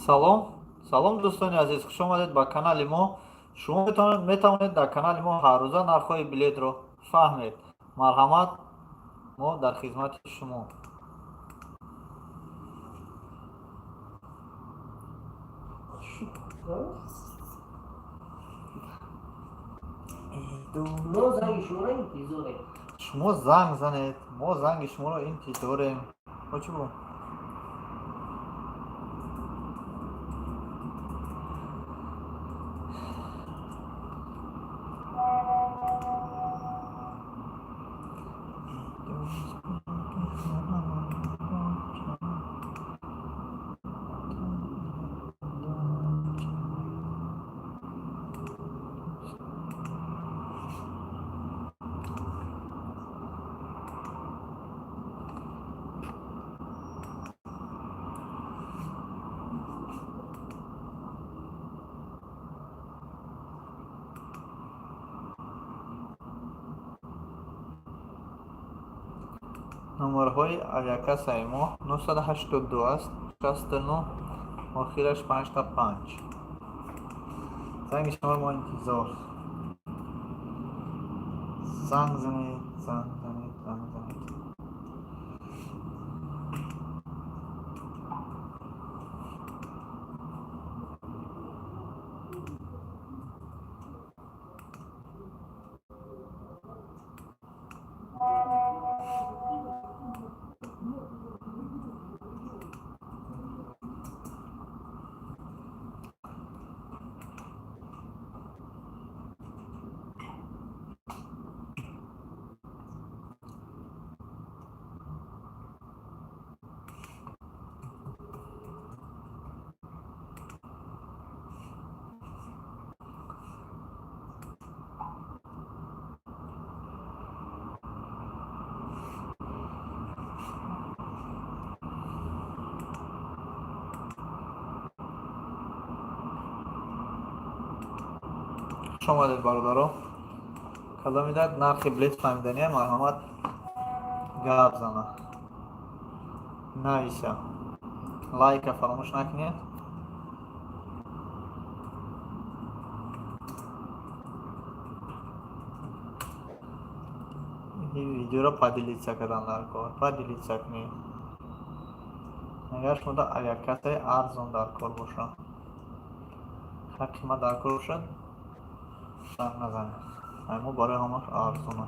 Салом, салом, дӯстони азиз, хуш омадед ба канали мо. Шумо метавонед дар канали мо ҳаррӯза нархҳои билетро фаҳмед. Марҳамат, мо дар хизмати шумо. Мо занги шуморо интизорем. Шумо занг занед, мо занги шуморо интизорем. Чӣ бо? Номерҳои авиакассаи мо 982 аст, 69, охираш 55. Занги шуморо мо интизор. Занг занед, занг занед, занг занед. Хуш омадед, бародаро. Кадом идад нархи билет фаҳмидания, марҳамат, гап зана, нависа, лайка фаромӯш накунед. Ин видеоро поделиться кардан дар кор, поделиться кунед, агар шумода авиакассаи арзон дар кор бошад, ҳар қимат дар кор бошад, занг назанед. Мо барои ҳамаш арзона.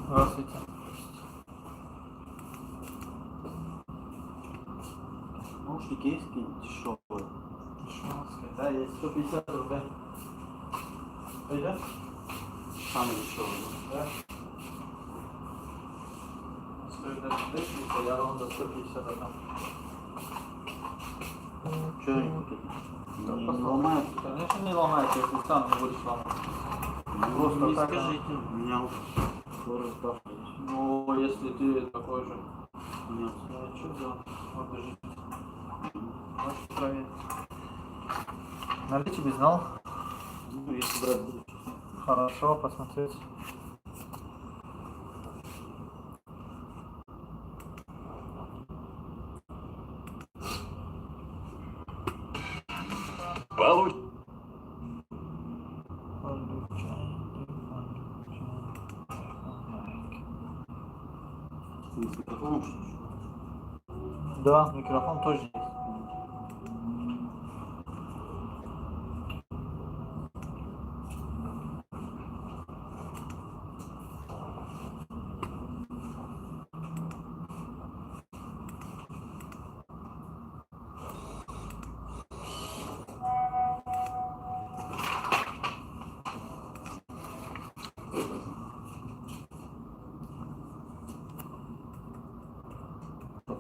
Здравствуйте. Наушники есть какие-нибудь дешевые? Дешевые, да, есть 150 рублей. Пойдет? Самые дешевые. Да. Стоит даже 200, я вам за 150 отдам. Что они тут? Да, Не посмотрим. ломаются? Конечно, не ломается, если сам не будешь ломать. Ну, Просто не так, скажите, у меня вот скоро сдохнет. Ну, если ты такой же. Нет. Я что делать? Вот, держите. Можешь проверить. Наличие безнал. Ну, если брать буду. Хорошо, посмотреть. Получ... Получайте, получайте лайк. С микрофоном, что ли? Да, микрофон тоже есть.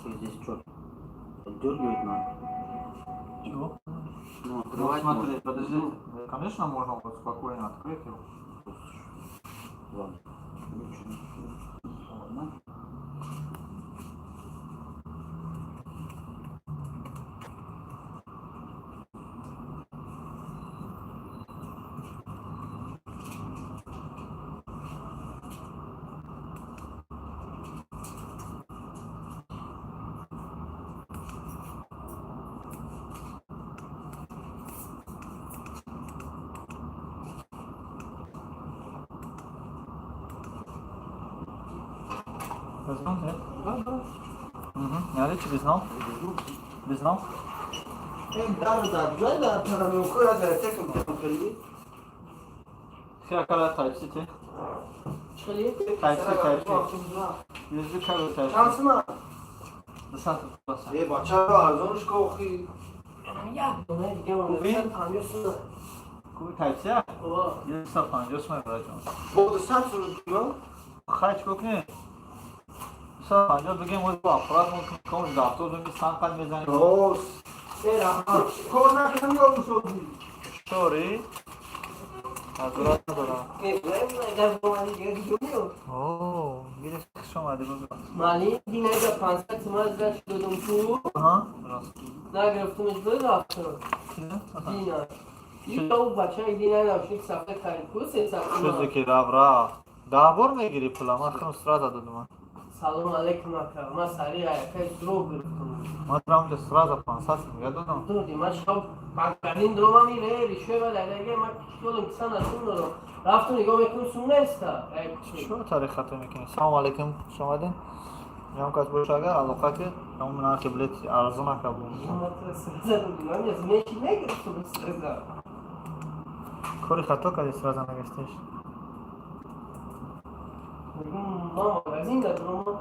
Здесь что? Отдергивать надо? Чего? Ну, Ну, открывать смотри, можно. подожди. Ну, Конечно, можно вот спокойно открыть его. ладно. Ничего. Ладно. Возьмем, нет? Да. Угу. Наличие безнал? Безнал? Хякара Type City. Чӣ? Type C, Type C. Yüzlük kablo Type C. Шансма. Десант класса. Э, бачаро арзонш кохи. Як дона дига ман Куби? 150 сум. Куби Type C? О, 150 сум браҷон. Бо 200 сум ё? Хай чико кунем? 150 бигем, оз бо аппарат мо ком дафтор думи сан қад мезанем. Рост. се раҳмат. Кор накунам ё мусоди. Шори. Назорат надорам. Дар бомани дига дига меёд. О, гириф, хуш омадӣ бузург. Мани динага 500 сум аз додум ту. Аҳа, рост. Нагирифтумш, буд рафтам. Дина. Ё бачаи дина навшик сафед харид ку 300 Чизе сум. ки рафт рафт. 10 бор мегирӣ пула, ман худам сразу додум. Салом алейкум, ака. Ман сари аякай зро гирифтум. Ман рамда сразу 500 сум додам. Доди, ман шаб магазин дромам ире, ришве ва дадаге ман кишколам киса насум дорам. Рафтум, нигоҳ мекунам, сум неста. Чӣ тариқ хато мекунӣ? Салому алейкум, хуш омадед. Ям кас боша, агар алоқа ки, ҳамон нархи билет арзон ака бу. Ман меши нагирифтум сразу. Кори хато кардӣ, сразу нагирифтиш. Мегум, ман магазин дадромам.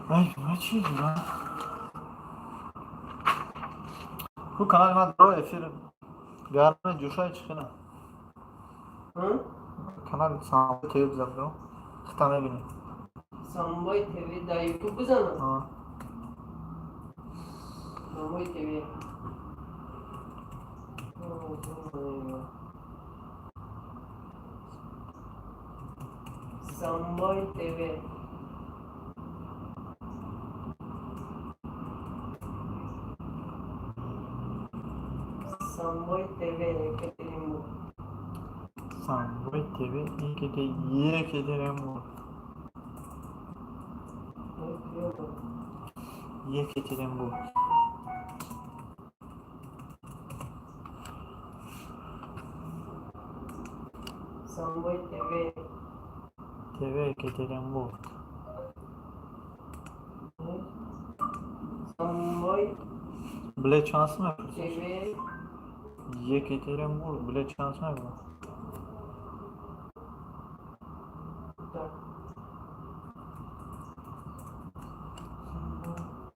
Ай, ма чӣ ҷура? Ку канали ман дро эфир гарми ҷӯшаи чӣ хела? Канали Самбой ТВ бизан дро. Хита мебинӣ. Самбой ТВ дар Ютуб бизанам. А. Самбой ТВ. Самбой ТВ. Самбой ТВ, Екатеринбург. Самбой ТВ Екатеринбург. Екатеринбург. Самбой ТВ. ТВ Екатеринбург. Самбой Билет чанд сум мепурсиш? ТВ. Екатеринбург билет чанд сум мепурсиш? Так.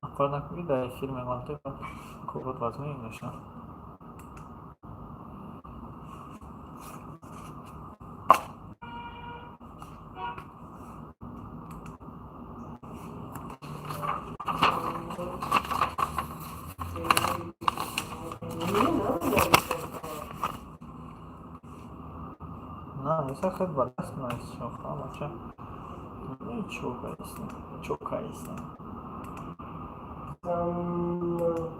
Аккорд накунӣ, дар эфир мемонад, кобот возьми наша. Самбой ТВ. Не, надо. На, иса хед ба даст наис шоха, бача. Чокайся, чокайся. Самбой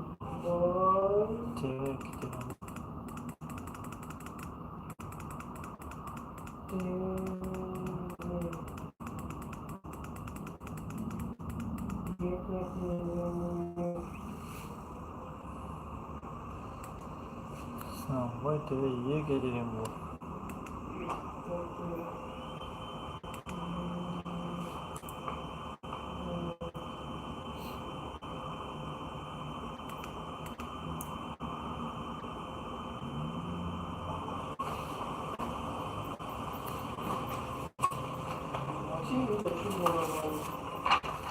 ТВ Екатеринбург. ТВ. Екатеринбург. Самбой ТВ Екатеринбург.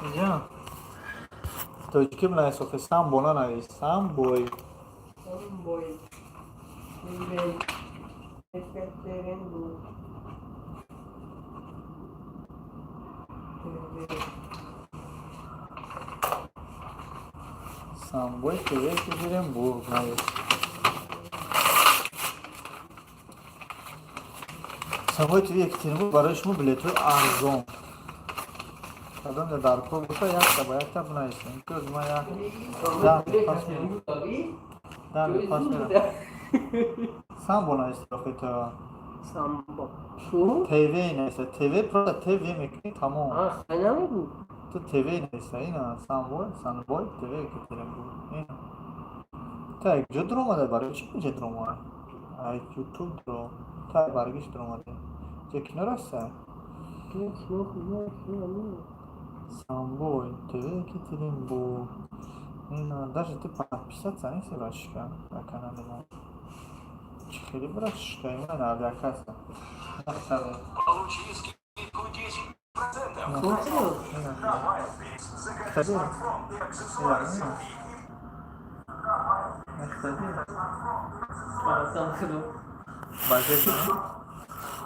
Иҷа. Тоҷикӣ бинавис охи, самбо нанавис, самбой. Самбой ТВ. Екатеринбург. ТВ. Самбой ТВ Екатеринбург навис. Самбой ТВ Екатеринбург барои шумо билетҳои арзон. Кадом ҷо дар кор боша, якта ба якта бинависем. Ки ма як 10 пас мерам. 10 пас мерам. Самбо нависти охи то. Самбо. Чу? ТВ нависта. ТВ, просто ТВ мекунӣ, тамом. А, хай намегу. Ту ТВ нависта, ина Самбой, Санбой ТВ Екатеринбург. Ина. Та як ҷо дуромада, барои чӣ инҷа дуромад? Ай Ютуб дуро. Та баргиш дуромада. Ҷа кино раста? Самбой ТВ Екатеринбург. Ина, даже ты подписаться неси, братишка, на канале мо. Чӣ хеле, братишка, ина авиакасса. Получи скидку 10%. Хуб. На Wildberries закажи смартфон и аксессуары с Фарасан худо. Бажеди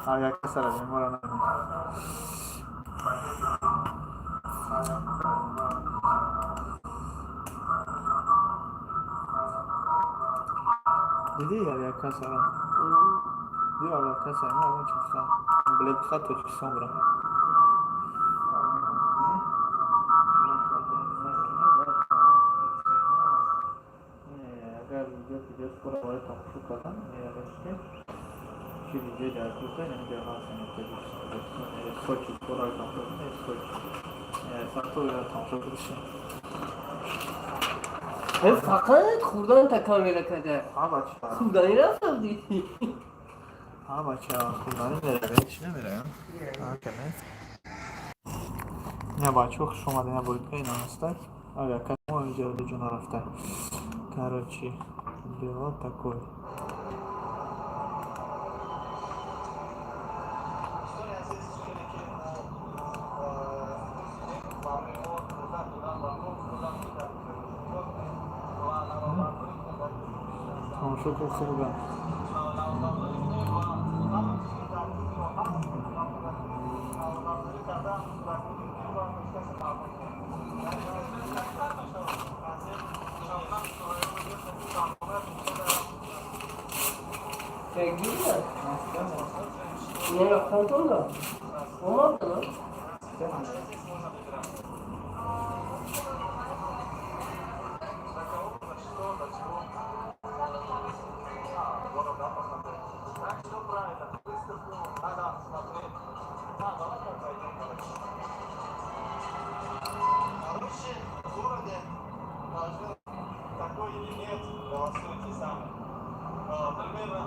авиакассара бемора набин. Дидӣ авиакассара? Ди авиакасса ма ягон чи биха. Билет биха, Тоҷикистон бирам. Агар видео скоро барои тамошо кардан, меравед, чи видео дар курса, инҷа ҳаст, Сочи скоро тамошо кунед, Сочи. Сато тамошо кунед. Фақат хӯрдан та камера када. Ҳа, бача. Хӯрдани рафта будӣ. Ҳа, бача, хӯрданӣ меравем, чӣ намеравем? Не, бачаҳо, хуш омадед, ина боридка ина ҳаста. Авиакасса мо инҷа ҷо нарафта. Короче, дела такой. Дӯстони азиз, хеле ки мо барои мо фурсат додан ва мо хӯрдан дар ва наворбардорӣ кунем дар Тамошо кун, хуб гап. Наворбардорӣ кунем ва ҳамон чизе ки дар клипи мо ҳаст, наворбардорӣ карда, суратгирӣ кунем ва пешкаши мардум кунем. Яъне мешавад Шабнам Сураёва Гиря. Не рафтан тонда. Омадана? Здесь можно выбирать. За кого, за что, за чего. А, город, да, посмотреть. Так что про это, выставку надо смотреть. А, давай как пойдем, короче. Короче, в городе должны такой или нет, голосуйте сами. А, примерно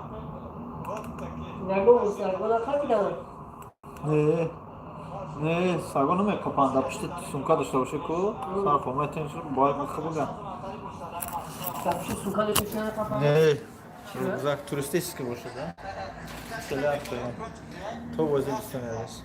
вот такие. Ягон саго нахаридам. Не, не, саго намекопанд, дар пишти сумка дошта бошӣ ку, сарфо метавонӣ бояд мехӯбуган. Дар пишти сумка дошта накапанд? Не, рюкзак туристический бошад, да? То бозӣ, дӯстони азиз.